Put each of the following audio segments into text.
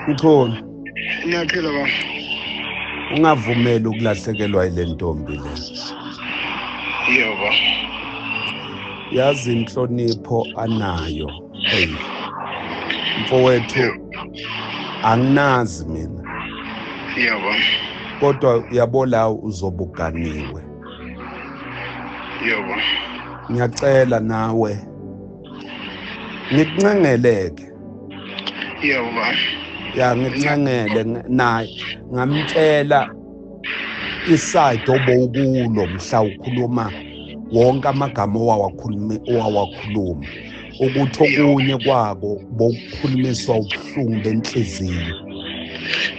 Mchunu. Ngiyaphila baba. Ungavumeli ukulahlekelwa ile ntombi le. Yebo. Yazi inhlonipho anayo. Hey. Mfowethu anginazi mina. Yebo. Kodwa uyabo la uzobuganiwe. Yebo. Ngiyacela nawe ngikuncengeleke. Yebo baba. Ya ngikuncengele naye ngamtshela iside obowukulo mhla ukhuluma wonke amagama owawakhuluma ukuthi okunye kwako bokukhulumiswa ubuhlungu benhliziyo.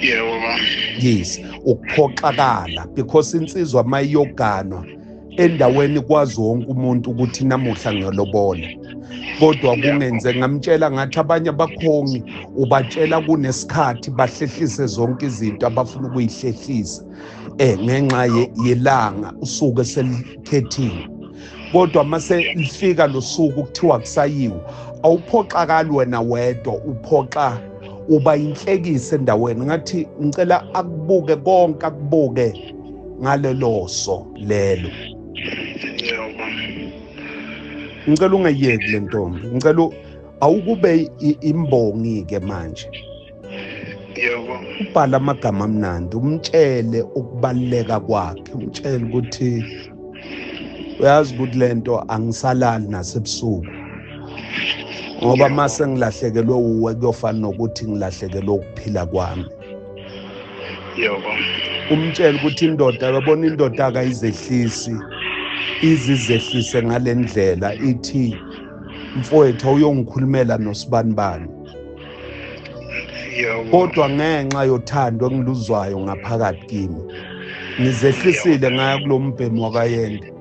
Yebo baba. Yes, ukuphoxakala because insizwa mayiyoganwa endaweni kwazi wonke umuntu ukuthi namuhla ngiyolobola, kodwa kungenze ngamtshela ngathi abanye abakhongi ubatshela kunesikhathi bahlehlise zonke izinto abafuna ukuyihlehlisa ngenxa yelanga usuke selikhethiwe, kodwa mase lifika losuku kuthiwa kusayiwe awuphoxakali wena wedwa, uphoxa uba inhlekise endaweni. Ngathi ngicela akubuke konke, akubuke ngalelo so lelo. Yebo. Ngicela ungayiyeki le ntombi, ngicela awukube imbongi ke manje. Yebo. Ubhala amagama amnandi, umtshele ukubaluleka kwakhe, umtshele ukuthi uyazi ukuthi lento angisalali nasebusuku ngoba mase ngilahlekelwe uwe kuyofana nokuthi ngilahlekelwe ukuphila kwami. Yebo. Umtshele ukuthi indoda, yabona indoda akayizehlisi, izizehlise ngalendlela ithi mfowethu uyongikhulumela nosibanibani. Yebo. Kodwa ngenxa yothando engiluzwayo ngaphakathi kimi ngizehlisile ngaya kulombhemu wakayende.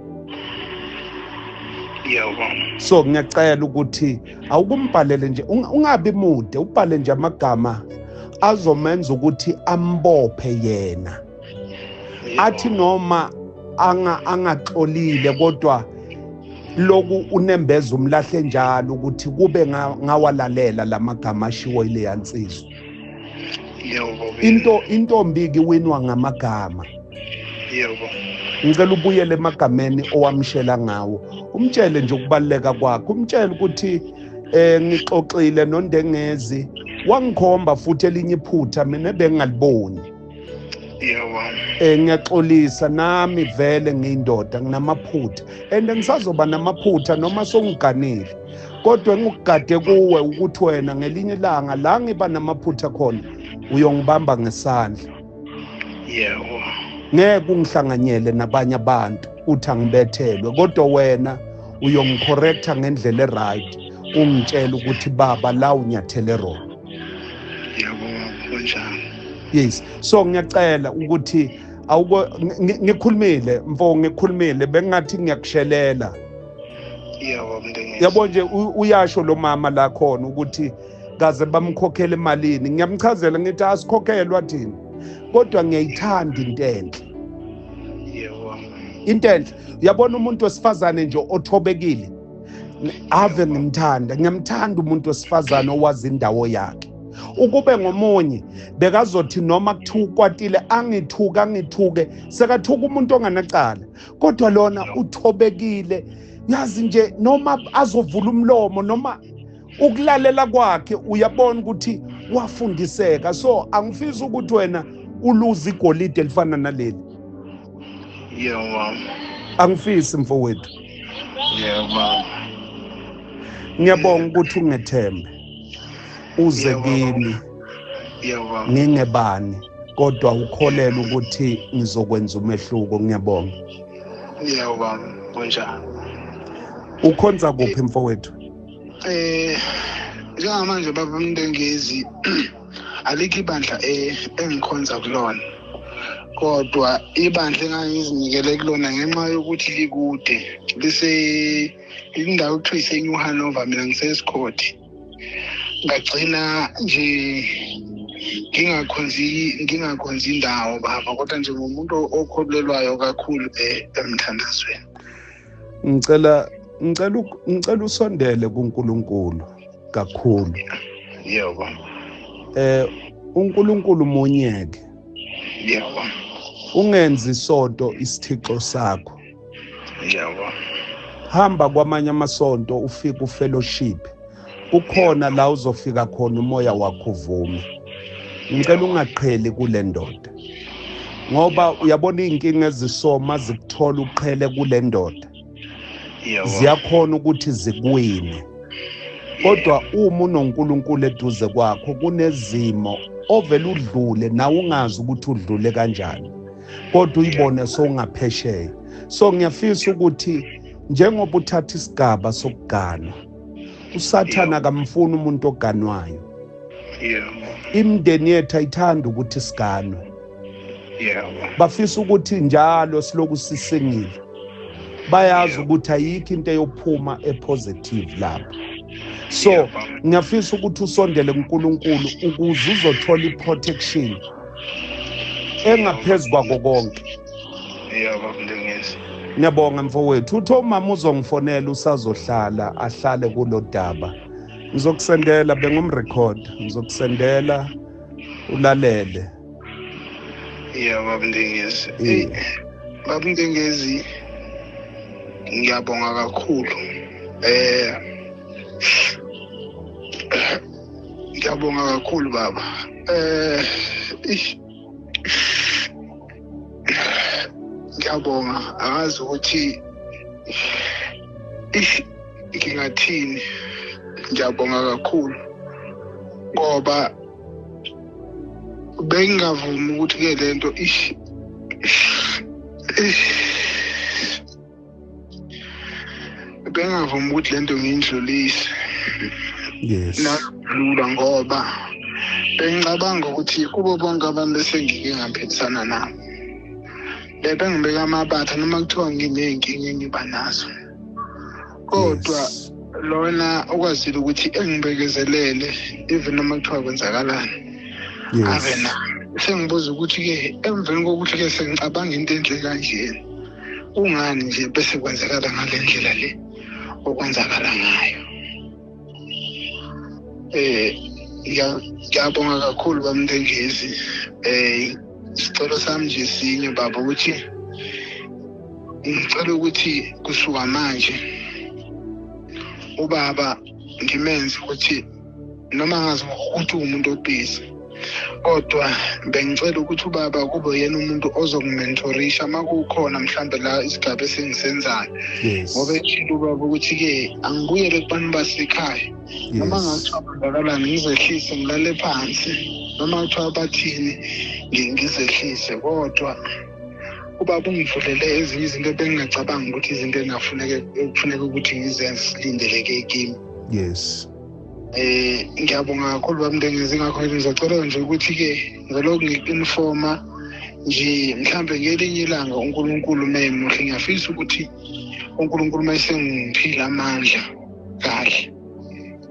Yebo. So ngiyacela ukuthi awukumbhalele nje, ungabi mude, ubhale nje amagama azomenza ukuthi ambophe yena. Athi noma angaxolile kodwa loku unembeza umlahle njalo ukuthi kube ngawalalela lamagama ashiwo ile yansizwa. Yebo. Intombi ke winwa ngamagama. Yebo. Ngicela ubuyele emagameni owamshela ngawo, umtshele nje ukubaluleka kwakhe, umtshele ukuthi ngixoxile noNdengezi wangikhomba futhi elinye iphutha mina bengingaliboni. Yebo. Ngiyaxolisa nami vele ngiyindoda nginamaphutha and ngisazoba namaphutha noma songiganile, kodwa engikugade kuwe ukuthi wena ngelinye ilanga la ngiba namaphutha khona uyongibamba ngesandla. Yebo. Ngeke ungihlanganyele nabanye abantu uthi angibethelwe, kodwa wena uyongicorrecta ngendlela eright, ungitshela ukuthi baba la unyathele wrong. Yebo kunjalo. Yes. So ngiyacela ukuthi awuko ngikhulumile mfo, ngikhulumile bengathi ngiyakushelela. Yebo Mndengezi. Yabo nje uyasho lo mama la khona ukuthi kaze bamkhokhele emalini, ngiyamchazela ngithi asikhokhelwa thina, kodwa ngiyayithanda into enhle. Yebo. Into enhle. Uyabona umuntu wesifazane nje othobekile ave ngimthanda, ngiyamthanda umuntu wesifazane owazi indawo yakhe. Ukube ngomunye bekazothi noma kuthiwa ukwatile angithuke angithuke, sekathuka umuntu onganacala, kodwa lona uthobekile, yazi nje noma azovula umlomo noma ukulalela kwakhe uyabona ukuthi wafundiseka. So angifisi ukuthi wena uluze igolide elifana naleli. Yebo. Angifisi mfowethu. Yebo. Ngiyabonga ukuthi ungethembe uze kimi. Yebo. Ngingebani kodwa ukholelwa ukuthi ngizokwenza umehluko. Ngiyabonga. Yebo kunjalo. Ukhonza kuphi mfowethu? Njengamanje baba Mndengezi alikho ibandla engikhonza kulona, kodwa ibandla engangizinikele kulona ngenxa yokuthi likude, lise indawo ekuthiwa ise-New Hanover, mina ngiseScott. Ngagcina nje ngingakhonzi indawo baba, kodwa nje ngumuntu okholelwayo kakhulu emthandazweni. Ngicela usondele kuNkulunkulu kakhulu. Yebo. uNkulunkulu munyeke. Yebo. Ungenzi isonto isithixo sakho. Yebo. Hamba kwamanye amasonto ufike ufellowship, kukhona la uzofika khona umoya wakho uvume. Ngicela ungaqheli kule ndoda, ngoba uyabona iy'nkinga ezisoma zikuthola uqhele kule ndoda, ziyakhona ukuthi zikuwine. Kodwa uma unoNkulunkulu eduze kwakho, kunezimo ovele udlule nawe ungazi ukuthi udlule kanjani, kodwa uyibone sowungaphesheya. So ngiyafisa ukuthi njengoba uthatha isigaba sokuganwa, uSathana akamfuni umuntu oganwayo. Imindeni yethu ayithanda ukuthi siganwe. Bafisa ukuthi njalo siloku sisingile. Bayazi ukuthi ayikho into eyophuma epositive lapho. So ngiyafisa ukuthi usondele kuNkulunkulu ukuze uzothola iprotection engaphezulu kwako konke. Yebo Mlungisi. Ngiyabonga mfowethu. Uthi umama uzongifonela, usazohlala ahlale kulodaba. Ngizokusendela, bengumrecord, ngizokusendela ulalele. Yebo Mlungisi. Baba Mlungisi, ngiyabonga kakhulu. Ngiyabonga kakhulu baba. Ngiyabonga, angazi ukuthi ngingathini. Ngiyabonga kakhulu ngoba bengingavumi ukuthi ke lento bengavumi ukuthi lento ngiyindlulise. Yes. Nalula, ngoba bengicabanga ukuthi kubo bonke abantu esengike ngaphilisana nabo bebengibeka amabatha noma kuthiwa nginey'nkinga engiba nazo, kodwa lona okwazile ukuthi engibekezelele even noma kuthiwa kwenzakalani. Ave na sengibuza ukuthi-ke emveni kokuthi-ke sengicabanga into enhle kanjena, kungani nje bese kwenzakala ngale ndlela le okwenzakala ngayo? Ngiyabonga kakhulu bamndengezi. Isicelo sami nje sinye baba, ukuthi ngicela ukuthi kusuka manje ubaba ngimenze ukuthi noma ngazi ukuthi umuntu obhizi, kodwa bengicela ukuthi ubaba kube yena umuntu ozokumentorisha uma kukhona mhlambe la isigaba esengisenzayo. Ngoba eshilo ubaba ukuthi-ke angibuyele kubantu basekhaya, noma ngathiwa kwenzakalani ngizehlise ngilale phansi, noma kuthiwa bathini ngizehlise, kodwa ubaba ungivulele ezinye izinto ebengingacabanga ukuthi izinto engafuneka ukuthi ngizenze silindeleke kimi. Yes. Ngiyabonga kakhulu bamndengezi, ngakho ngizocela nje ukuthi-ke ngilokhu ngiku-informa nje mhlambe ngelinye ilanga uNkulunkulu mayemuhle, ngiyafisa ukuthi uNkulunkulu mayesengiphila amandla kahle,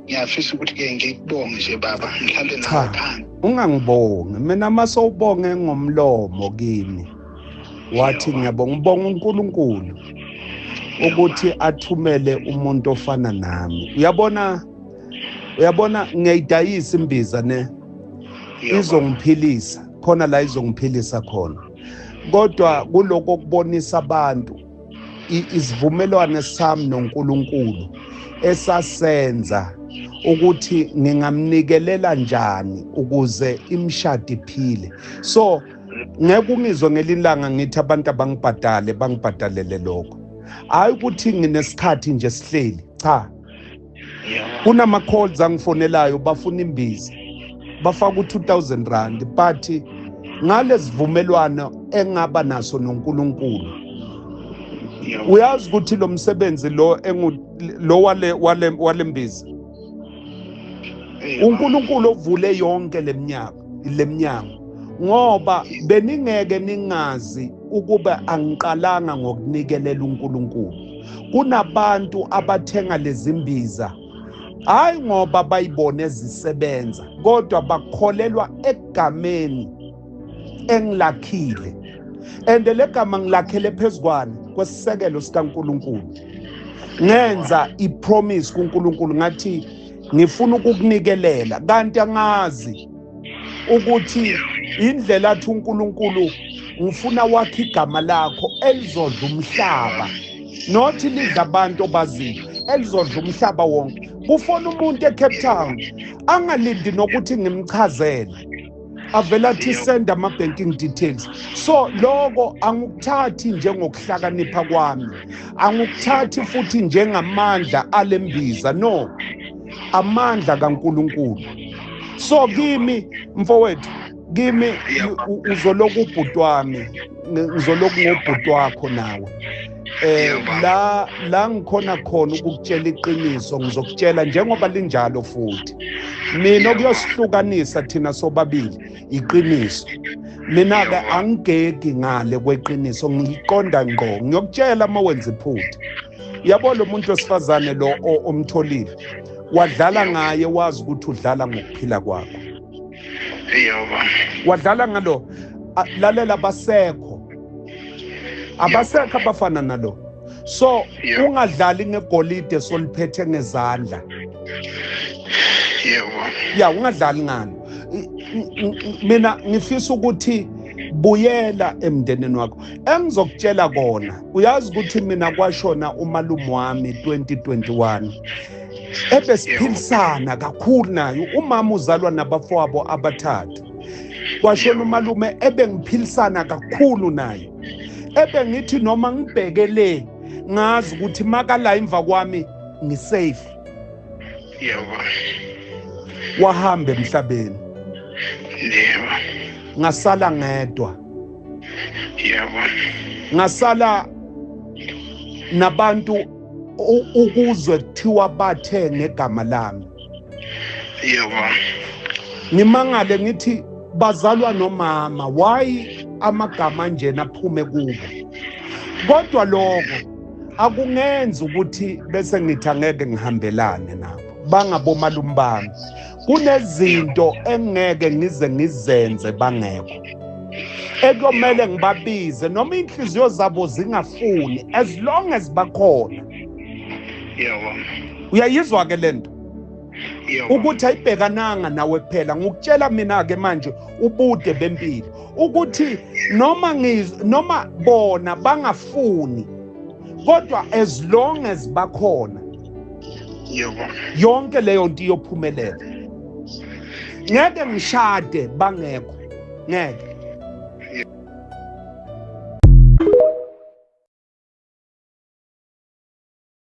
ngiyafisa ukuthi-ke ngikubonge nje baba, ngihlale nawe phansi. Ungangibongi mina, masowubonge ngomlomo kimi wathi ngiyabonga, ngibonga uNkulunkulu ukuthi athumele umuntu ofana nami. Uyabona ngiyayidayisa imbiza ne izongiphilisa khona la, izongiphilisa khona, kodwa kuloko kubonisa abantu isivumelwano sami noNkulunkulu esasenza ukuthi ngingamnikelela njani ukuze imishado iphile. So ngeke ungizwe ngelinye ilanga ngithi abantu abangibhadale bangibhadalele lokho, hayi ukuthi nginesikhathi nje sihleli, cha. Kunama calls angifonelayo bafuna imbiza, bafaka u2000 rand, but ngalesivumelwano engaba naso noNkulunkulu, uyazi ukuthi lo msebenzi lo lo wale mbiza, uNkulunkulu ovule yonke leminyaka, ngoba beningeke ningazi ukuba angiqalanga ngokunikelela uNkulunkulu. Kunabantu abathenga lezimbiza hayi ngoba bayibone ezisebenza, kodwa bakholelwa egameni engilakhile, and legama ngilakhele phezukwane kwesisekelo sikaNkulunkulu. Ngenza ipromise kuNkulunkulu ngathi ngifuna ukukunikelela, kanti angazi Ukuthi indlela athi uNkulunkulu ngifuna wakhe igama lakho elizodla umhlaba, not lidla abantu obaziyo, elizodla umhlaba wonke. Kufona umuntu eCape Town angalindi nokuthi ngimchazele, avela athi send ama banking details. So lokho angukuthathi njengokuhlakanipha kwami, angukuthathi futhi njengamandla alembiza, no, amandla kaNkulunkulu. So kimi mfowethu, kimi uzoloku ubhuti wami, ngizoloku ngobhuti wakho nawe. La ngikhona khona ukukutshela iqiniso, ngizokutshela njengoba linjalo. Futhi mina okuyosihlukanisa thina sobabili iqiniso. Mina ke angigegi ngale kweqiniso, ngiqonda ngqo, ngiyokutshela uma wenza iphutha. Yabo lo muntu wesifazane lo omtholile, wadlala ngaye, wazi ukuthi udlala ngokuphila kwakho. Yebo. Wadlala ngalo. Lalela, basekho abasekho abafana nalo. So ungadlali ngegolide soliphethe ngezandla. Yebo. Ya, ungadlali ngalo. Mina ngifisa ukuthi buyela emndenini wakho. Engizokutshela kona, uyazi ukuthi mina kwashona umalume wami 2021, ebesiphilisana kakhulu naye. Umama uzalwa nabafowabo abathathu. Kwashona umalume ebengiphilisana kakhulu naye, ebengithi noma ngibheke le ngazi ukuthi makala emva kwami ngisafe. Yebo. Wahamba emhlabeni. Yebo. Ngasala ngedwa. Yebo. Ngasala nabantu ukuzwe kuthiwa bathe ngegama lami. Yebo. Ngimangale ngithi bazalwa nomama, why amagama njena aphume kubo? Kodwa lokho akungenzi ukuthi bese ngithi angeke ngihambelane nabo, bangabomalume bami. Kunezinto engeke ngize ngizenze bangekho, ekumele ngibabize noma inhliziyo zabo zingafuni, as long as bakhona. Yebo. Uyayizwa ke lento? Yebo. Ukuthi ayibhekananga nawe kuphela. Ngikutshela mina ke manje ubude bempilo, ukuthi noma bona bangafuni, kodwa as long as bakhona, Yebo. yonke leyo nto iyophumelela. Ngeke ngishade bangekho, ngeke.